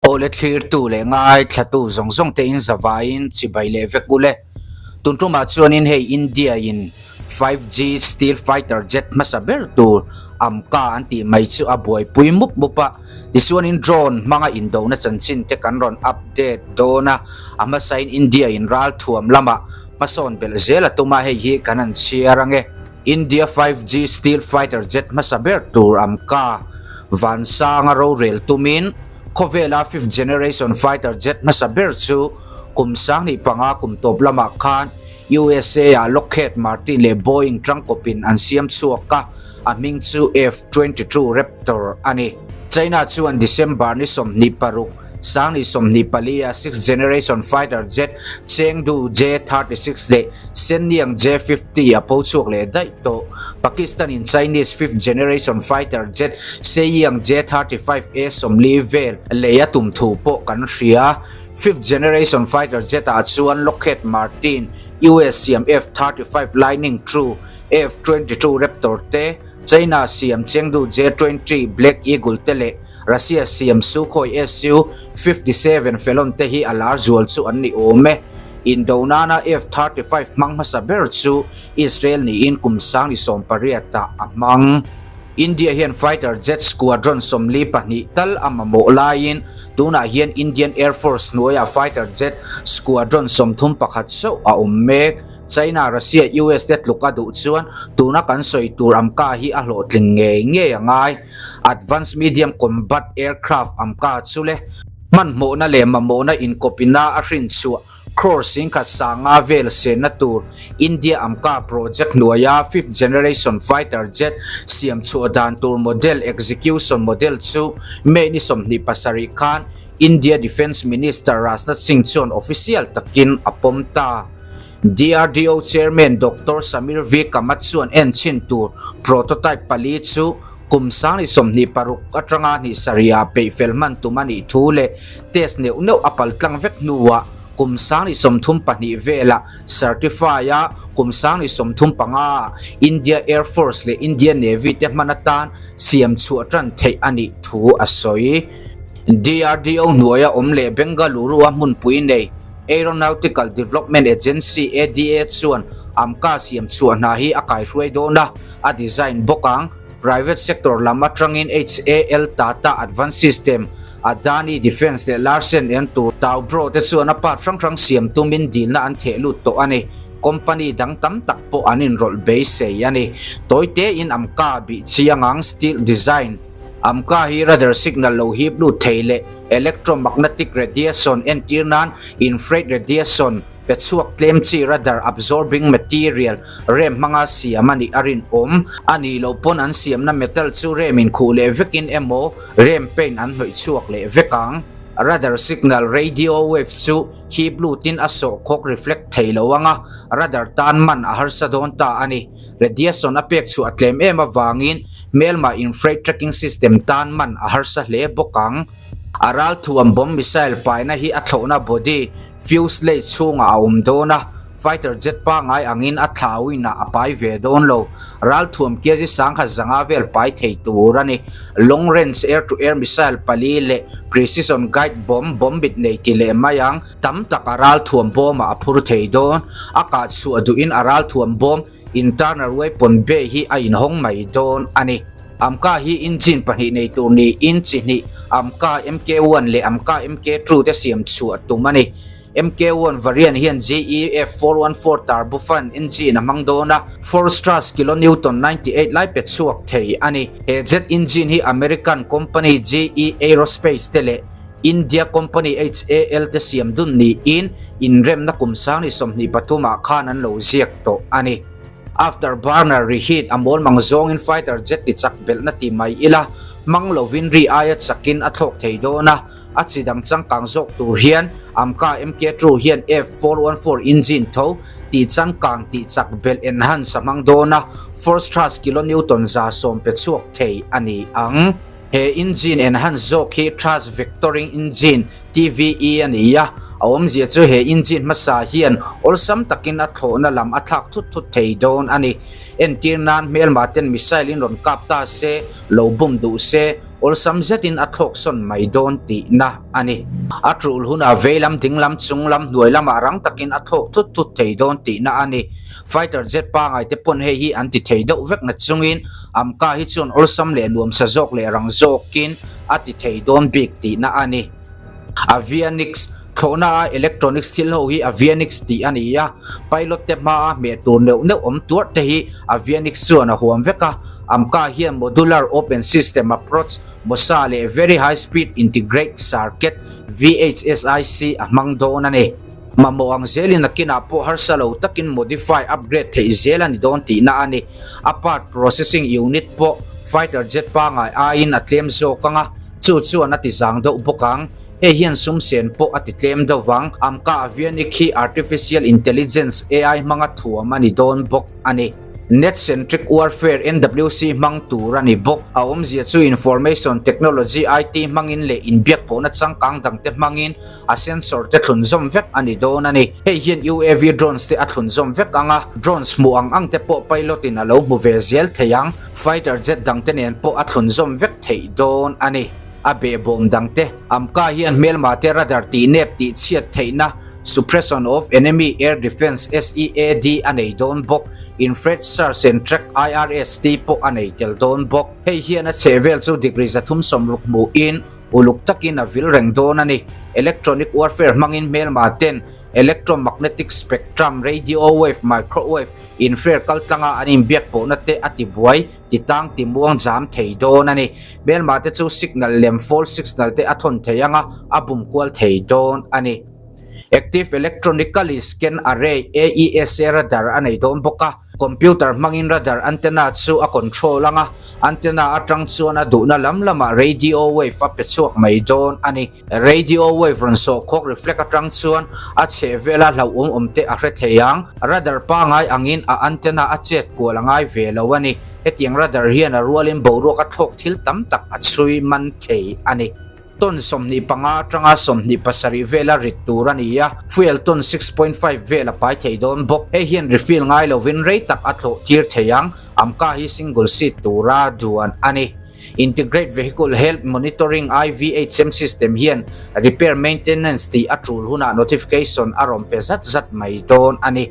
Awle thlirtu leh ngaithlatu zawng zawng te in zavaiin chibai leh vek ule. Tun tumah chuanin hei India in 5G Steel Fighter Jet hmasa ber tur AMCA an tih mai chu a buaipui mup mup a. Tichuanin drone hmanga indona chanchin te kan rawn update dawn a, a hmasain India in ralthuam lamah hmasawn belh zel a tum a, hei hi kan han chhiar ange. India 5G Steel Fighter Jet hmasa ber tur AMCA Vansanga rorel tumin khawvela fifth generation fighter jet hmasa ber chu kum 2005 kum tawp lamah khan USA ah Lockheed Martin leh Boeing tangkawpin an siam chhuak a, a hming chu F-22 Raptor a ni. China chuan December ni 26, 2024 a sixth generation fighter jet Chengdu J-36 leh Shenyang J-50 a pho chhuak leh daih tawh. Pakistan in Chinese fifth generation fighter jet Shenyang J-35A 40 vel lei a tum thu pawh kan hria. Fifth generation fighter jet ah chuan Lockheed Martin US siam F-35 Lightning II, F-22 Raptor te, China siam Chengdu J-20 Black Eagle te leh Russia siam Sukhoi Su-57 Felon te hi a lar zual chu an ni awm e. Indo nana F-35 hmang hmasa ber chu Israel niin kum 2018 ah a hmang. India hian fighter jet squadron 42 tal a mamawh laiin tunah hian Indian Air Force hnuaiah fighter jet squadron 31 chauh a awm mek. China, Russia, US te tluk a duh chuan tuna kan sawi tur AMCA hi a hlawhtling ngei ngei a ngai. Advanced Medium Combat Aircraft AMCA chu le hmanhmawhna leh mamawhna inkawpina a hrin chhuah crore singkhat sanga vel senna tur India AMCA project hnuaia fifth generation fighter jet siam chhuah dan tur model execution model chu May ni 27 khan India Defence Minister Rajnath Singh chuan official takin a pawm ta. DRDO Chairman Doctor Samir V Kamath chuan en chhin tur prototype pali chu kum 2026 atanga hnih sarihah peih fel hman tum a nih thu leh test neuh neuh a pal tlang vek hnuah kum 2032 velah certify a kum 2035 ah India Air Force leh India Navy te hman atan siam chhuah tan theih a nih thu a sawi. DRDO hnuaia awm leh Bengaluru a hmunpui nei Aeronautical Development Agency, ADA, chuan AMCA siam chhuah hna hi a kaihruai dawn a, a design bawk ang. Private sector lam atangin HAL, Tata Advanced System, Adani Defence leh Larsen and Toubro te chuan a part hrang hrang siam tumin dilna an theh lut tawh a ni. Company dang tam tak pawh an inrawlh beisei a ni. Tawite in AMCA bih chiang ang steel design. AMCA hi radar signal lo hip lut thei leh electromagnetic radiation entir nan infrared radiation pe chhuak tlem chi radar absorbing material rem hmanga siam a nih a rinawm. A nih loh pawn an siamna metal chu rem inkhuh leh vekin emaw rem paint an hnawih chhuak leh vek ang. Radar signal radio waves chu hip lutin a sawhkhawk reflect thei lo anga radar tan man a harsa dawn ta a ni. Radiation a pek chhuah a tlem em avangin hmelma infrared tracking system tan man a harsa hle bawk ang. A ralthuam bomb missile paina hi a thlawhna body, fuselage, chhungah a awm dawn a, fighter jet pangngai angin a thlauin ah a pai ve dawn lo. Ralthuam kg 1005 vel pai thei tur a ni. Long range air to air missile pali leh precision guide bomb, bomb bit nei ti leh mai ang. Tam tak a ralthuam bawmah a phur thei dawn. A kah chhuah duhin a ralthuam bawm internal weapon bay hi a inhawng mai dawn a ni. AMCA hi engine pahnih nei tur niin chi hnih AMCA MK1 leh AMCA MK2 te siam chhuah tum a ni. MK1 variant hian GEF 414 turbofan engine a hmang dawn a, force thrust kilonewton 98 lai pe chhuak thei a ni. He jet engine hi American company GE Aerospace te leh India company HAL te siam dun niin inremna kum 2023 ah khan an lo ziak tawh a ni. After burner reheat a mawl mang zawngin fighter jet ti chak belhna ti mai ila hmang lovin ri aia chakin a thlawk thei dawn a, a chi dang changkang zawk tur hian AMCA MK2 hian F414 engine tho tih changkang tih chak belh enhance a hmang dawn a, force thrust kilonewton 110 pe chhuak thei a ni ang. He engine enhance zawk hi Thrust Vectoring Engine, TVE, a ni a, a awmzia chu he engine hmasa hian awlsam takin a thlawhna lam a thlak thut thut thei dawn a ni. Entir nan hmelma ten missile in rawn kap ta se, lo bum duh se, Awlsam zetin a thlawk sawn mai dawn tihna a ni. A tul hunah vei lam, ding lam, chung lam, hnuai lamah rang takin a thlawk thut thut thei dawn tihna a ni. Fighter jet pangai te pawn hei hi an ti thei deuh vek na chungin Amka hi chuan awlsam leh nuamsa zawk leh rang zawkin a ti thei dawn bik tihna a ni. Avionics, Thlawhna a electronics thil ho hi avionics tih a ni a, pilot te hmaa hmeh tur neuh neuh awm tuarh te hi avionics chuan a huam vek a. Amka hian Modular Open System Approach, MOSA, leh Very High Speed Integrate Circuit, VHSIC, a hmang dawn a ni. Mamawh ang zelin a kinah pawh harsa lo takin modify, upgrade theih zel a ni dawn tihna a ni. A part processing unit pawh fighter jet pangai aiin a tlem zawk ang a, chu chuan a ti zang deuh bawk ang. Hei hian sum sen pawh a ti tlem deuh vang. Amka Avionic hi Artificial Intelligence, AI, hmanga thuam a ni dawn bawk a ni. Net-centric warfare, NWC, hmang tur a ni bawk. A awmzia chu Information Technology, IT, hmangin leh inbiakpawhna changkang dangte hmangin a sensor te thlun zawm vek a ni dawn a ni. Hei hian UAV drones te a thlun zawm vek ang a, drones hmuh ang ang te pawh pilot in a lo hmu ve zel thei ang. Fighter jet dang te nen pawh a thlun zawm vek theih dawn a ni. A behbawm dang te, Amka hian hmelma te radar tih nep tih chhiat theihna, Suppression of Enemy Air Defence, SEAD, a nei dawn bawk. Infrared Search and Track, IRST, pawh a nei tel dawn bawk. Hei hian a chhehvel chu degree 360 hmuhin uluk takin a vil reng dawn a ni. Electronic warfare hmangin hmelma ten electromagnetic spectrum, radio wave, microwave, infrared kaltlanga an inbiak pawhna te a tibuai, titang timuang jam thei dawn a ni. Hmelma te chu signal lem, false signal, te a thawn thei anga a bum kual thei dawn a ni. Active Electronically Scan Array, AESA, radar a nei dawn bawk a. Computer hmangin radar antenna chu a control ang a, antenna atang chuan a duhna lam lamah radio wave a pe chhuak mai dawn a ni. Radio wave rawn sawh khawk reflect atang chuan a chheh vela hlauhawm awm te a hre thei ang. Radar pangai angin a antenna a chet kual a ngai ve lo a ni. Hetiang radar hian a rualin boruak a thlawk thil tam tak a chhui man thei a ni. Ton 25 atanga 27 vela rit tur a ni a, fuel ton 6.5 vel a pai thei dawn bawk. Hei hian refill ngai lovin rei tak a tlawh tir thei ang. Amka hi single seat tura duan a ni. Integrate Vehicle Health Monitoring, IVHM, system hian repair maintenance tih a tul hunah notification a rawn pe zat zat mai dawn a ni.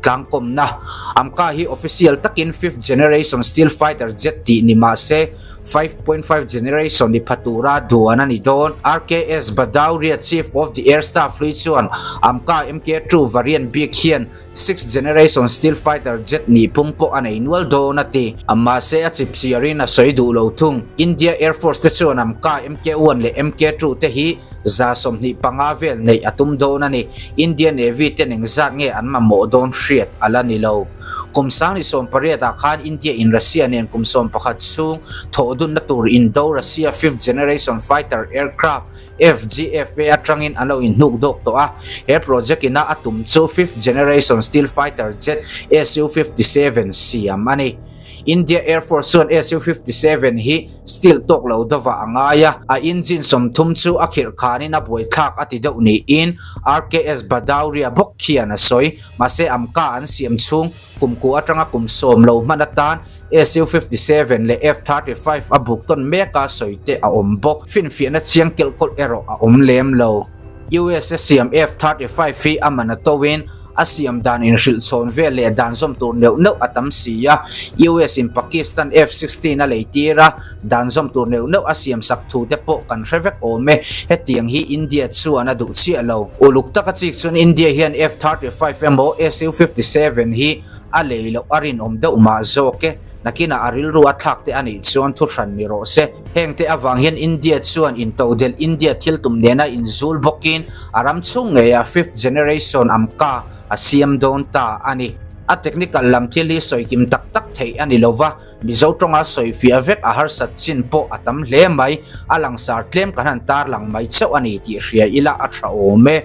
Tlangkawmna, Amka hi official takin fifth generation steel fighter jet tih ni mah se, 5.5 generation ni pha tura duan a ni dawn. RKS Bhadauria, Chief of the Air Staff hlui chuan Amka MK-2 variant bik hian sixth generation steel fighter jet nih phung pawh a nei nual dawn a ti. Mahse a chip chiarin a sawi duh lo thung. India Air Force te chuan Amka MK-1 leh MK-2 te hi 25 vel neih a tum dawn a ni. India Navy ten engzat nge an mamawh dawn hriat a la ni lo. Kum 2018 ah khan India in Russia nen kum 11 chhung thawh dunna tur indo Russia Fifth Generation Fighter Aircraft, FGFA, atangin an lo inhnuk dawk tawh a. He project ina a tum chu Fifth Generation Steel Fighter Jet Su-57 siam a ni. India Air Force chuan Su-57 hi steel tawk lo dawvah a ngai a, a engine 30 chu a khirh khanin a buaithlak a ti deuh niin RKS Bhadauria bawk khian a sawi. Mahse Amka an siam chhung kum ku atanga kum 10 lo hman atan Su-57 leh F-35 a buk tawn mek a sawi te a awm bawk. Finfiahna chiang kelhkawlh erawh a awm lem lo. USA siam F-35 hi a man a tawin a siam dan inhrilh chhawn vel leh dan zawm tur neuh neuh a tam si a, US in Pakistan F-16 a lei tir a, dan zawm tur neuh neuh a siam sak thu te pawh kan hre vek awm e. Hetiang hi India chuan a duh chiah lo. Uluk taka chik chuan India hian F-35 emaw Su-57 hi a lei loh a rinawm deuh mah zawk e. Nakinah a rilru a thlak te a nih chuan thu hran ni rawh se. Heng te avang hian India chuan intodelh India thil tum nena inzul bawkin a ram chhung ngeia fifth generation Amka a siam dawn ta a ni. A technical lam thil hi sawi kim tak tak theih a ni lova, Mizo tawnga sawi fiah vek a harsat chin pawh a tam hle mai. A langsar tlem kan han tarlang mai chauh a ni tih hria ila a tha awm e.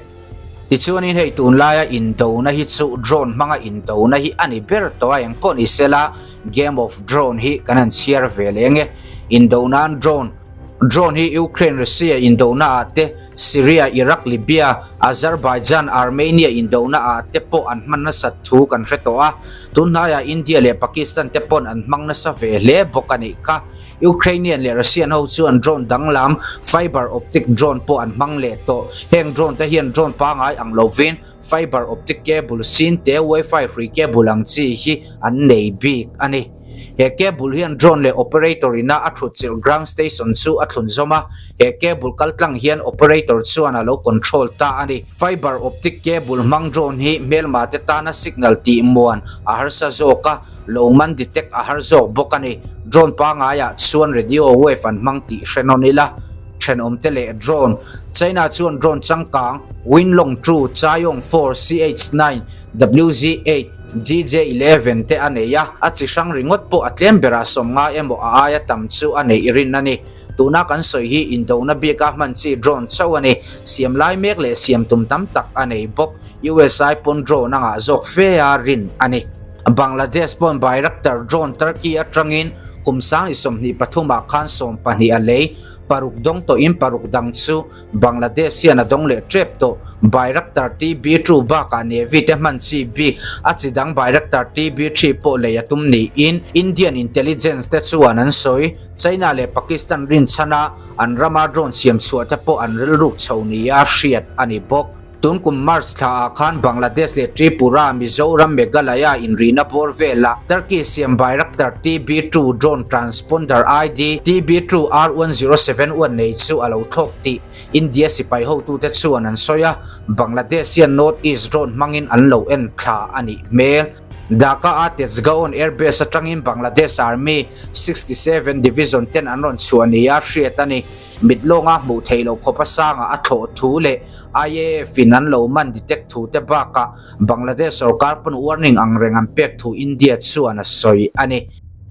Tichuanin hei tunlaia indona hi chu drone hmanga indona hi a ni ber tawh a, engpawh ni sela Game of Drone hi kan han chhiar ve leng e. Indona'n drone. Drone hi Ukraine-Russia indona ah te, Syria, Iraq, Libya, Azerbaijan, Armenia indona ah te pawh an hman nasat thu kan hre tawh a. Tun hnaiah India leh Pakistan te pawn an hmang nasa ve hle bawk a nih kha. Ukrainian leh Russian ho chuan drone danglam, fiber optic drone pawh an hmang leh tawh. Heng drone te hian drone pangai ang lovin fiber optic cable sin te, wifi hrui cable ang chi hi an nei bik a ni. He cable hian drone leh operator ina a thutchilh ground station chu a thlun zawm a, he cable kaltlang hian operator chuan a lo control ta a ni. Fiber optic cable hmang drone hi hmelma te tana signal tih muan a harsa zawk a, lo man detect a har zawk bawk a ni. Drone pangaiah chuan radio wave an hmang tih hre nawn ila. Thenawmte leh drone, China chuan drone changkang Winlong 2, Chaoyong 4, CH9, WZ8, GJ11 te a nei a, a chi hrang ringawt pawh a tlem berah 50 emaw a aia tam chu a neih rin a ni. Tuna kan sawi hi indona bika hman chi drone chauh a ni. Siam lai mek leh siam tum tam tak a nei bawk. USA pawn drone a ngah zawk fe a rin a ni. Bangladesh pawn Bayraktar drone Turkey atangin kum 2023 ah khan 12 a lei, paruk dawng tawhin paruk dang chu Bangladesh hian a dawng leh tep tawh. Bayraktar TB2 bakah Navy te hman chi bik a chi dang Bayraktar TB3 pawh lei a tum niin Indian intelligence te chuan an sawi. China leh Pakistan rinchhana an rama drone siam chhuah te pawh an rilruk chho nia hriat a ni bawk. Tun kum March thla ah khan Bangladesh leh Tripura, Mizoram, Meghalaya inrihna bawr velah Turkey siam Bayraktar TB2 drone transponder ID TB2 R1071 nei chu a lo thlawk tih India sipai hotute chuan an sawi a, Bangladesh hian North East drone hmangin an lo en thla a nih hmel. Dhaka a Tezgaon Airbase atangin Bangladesh Army 67 Division ten an rawn chhuah nia hriat a ni. Mit lawnga hmuh theih loh khawpa sanga a thlawh thu leh IAF in an lo man detect thu te bakah Bangladesh sorkar pawn warning ang reng an pek thu India chuan a sawi a ni.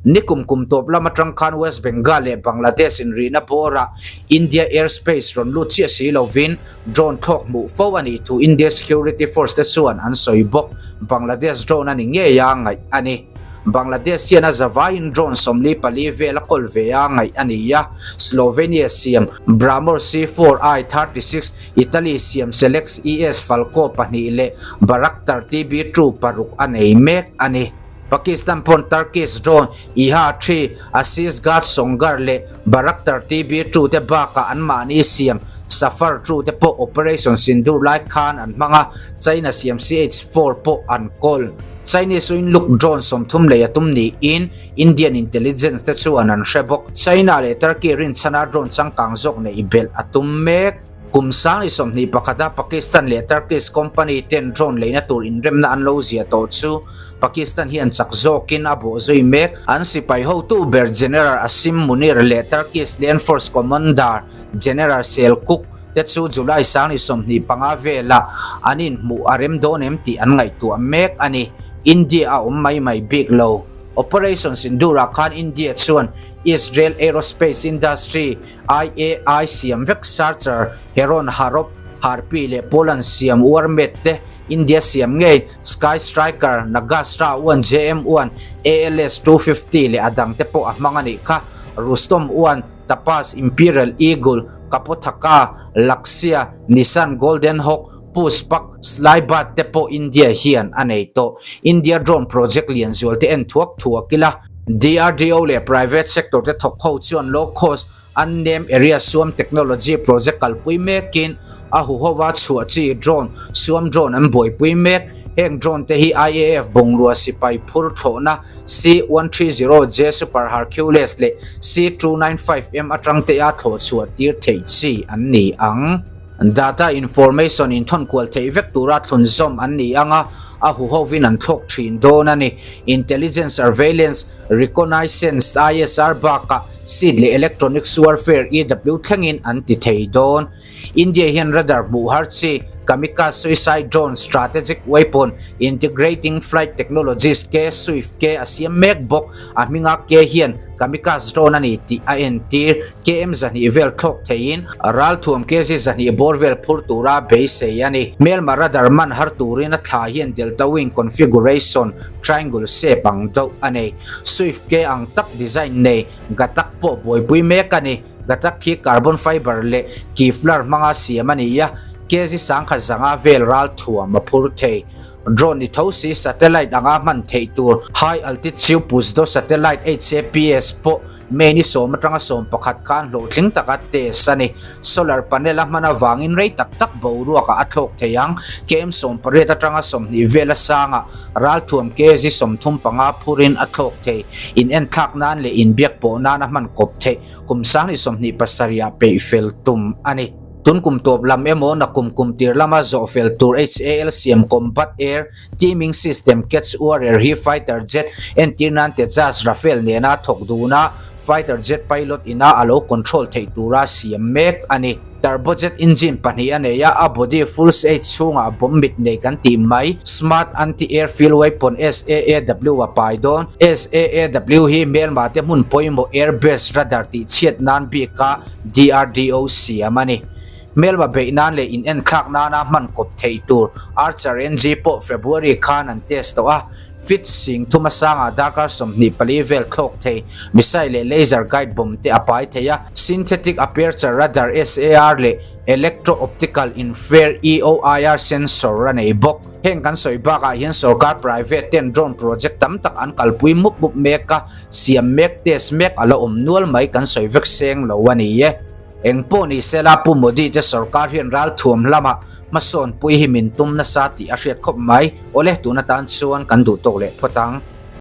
Nikum kum tawp lam atang khan West Bengal leh Bangladesh inrihna bawrah India airspace rawn lut chiah si lovin drone thlawk hmuh fo a nih thu India security force te chuan an sawi bawk. Bangladesh drone a ni ngei a ngaih a ni. Bangladesh hian a zavaiin drone 44 vel a kawl ve a ngaih a ni a, Slovenia siam BrahMos C4I 36, Italy siam Selex ES Falco pahnih leh Bayraktar TB2 paruk a nei mek a ni. Pakistan pawn Turkish drone Iha 3, Asisguard Songar leh Bayraktar TB2 te bakah anmahni siam Safar 2 te pawh Operation Sindoor lai khan an hmang a, China siam CH4 pawh an kawl. Chinese uin Luke drone 30 lei a tum niin Indian intelligence te chuan an hre bawk. China leh Turkey rinchhana drone changkang zawk neih belh a tum mek. Kum 2021 a Pakistan leh Turkish company ten drone leina tur inremna an lo ziah tawh chu Pakistan hian chak zawkin a bawh zui mek. An sipai hotu ber General Asim Munir leh Turkish Land Force Commander General Selkuk te chu July 25 velah an inhmuh a rem dawn em tih an ngaihtuah mek a ni. India a awm mai mai bik lo. Operation Sindoor-ah khan India chuan Israel Aerospace Industry, IAI, siam vek Searcher, Heron, Harop, Harpy leh Poland siam Warmet te India siam ngei Sky Striker, Nagastra 1, JM 1, ALS 250 leh a dangte pawh a hmang a nih kha. Rustom 1, Tapas, Imperial Eagle, Kapothaka, Lakshya, Nissan Golden Hawk, Pushpak, Slybat te pawh India hian a nei tawh. India drone project lian zual te en thuak thuak ila. DRDO leh private sector te thawk ho chuan low cost unnamed area swarm technology project kalpui mekin a huhova chhuah chi drone, swarm drone an buaipui mek. Heng drone te hi IAF bungrua sipai phur thlawhna C130J Super Hercules leh C295M atang te a thlawh chhuah tir theih chi an ni ang. Data information inthawn kual theih vek tura thlun zawm an ni ang a, a huhovin an thlawk thin dawn a ni. Intelligence Surveillance, Reconnaissance, ISR bakah SEAD leh Electronics Warfare, EW, thlengin an ti thei dawn. India hian radar hmuh har chi, Kamikaze suicide drone, strategic weapon, integrating flight technologies K Swift K a siam mek bawk. A hminga K hian Kamikaze drone a ni tih a entir. KM 200 vel thlawk theiin ralthuam kg 200 bawr vel phur tura beisei a ni. Hmelma radar man har turin a thla hian delta wing configuration, triangle shape ang deuh a nei. Swift K ang tak design nei, Ghatak pawh buaipui mek a ni. Ghatak hi carbon fiber leh Kevlar hmanga siam a ni a, kg 1005 vel ral thuam a phur thei. Drone ni tho si satellite anga hman theih tur High Altitude Puzdo Satellite, HAPS, pawh May ni sawm atanga 11 khan hlawhtling taka test a ni. Solar panel a hman avangin rei tak tak boruakah a thlawk thei ang. Km 18 atanga 20 vel a sangah ralthuam kg 35 phurin a thlawk thei. In enthlak nan leh inbiak pawh nan a hman kawp theih kum 2027 ah peih fel tum a ni. Tun kum tawp lam emaw na kum kum tir lama zawh fel tur HAL siam Combat Air Teaming System Catch Warrior hi fighter jet entir nan Tejas Rafale nena thawk duna fighter jet pilot ina a lo control theih tura siam mek a ni. Turbojet engine pahnih a nei a, a body full stage chhungah bomb mit nei kan tih mai. Smart Anti-Air Field Weapon, SAAW, a pai dawn. SAAW hi hmelma te hmun pawimawh air base radar tih chhiat nan bika DRDO siam a ni. Hmelma beih nan leh inenthlak nana hman kawp theih tur Archer NG pawh February khan an test tawh a, Fit sing thuma sangah darkar 24 vel thlawk thei missile leh laser guide bomb te a pai thei a, Synthetic Aperture Radar, SAR, leh Electro-Optical Infrared, EOIR, sensor a nei bawk. Heng kan sawi bakah hian sorkar private ten drone project tam tak an kalpui mup mup mek a, siam mek, test mek a la awm nual mai kan sawi vek seng lo a ni e. Eng pawh ni sela Pu Modi te sorkar hian ralthuam lamah hmasawn pui hi min tum nasa tih a hriat khawp mai. Awle, tun atan chuan kan duh tawk leh phawt ang.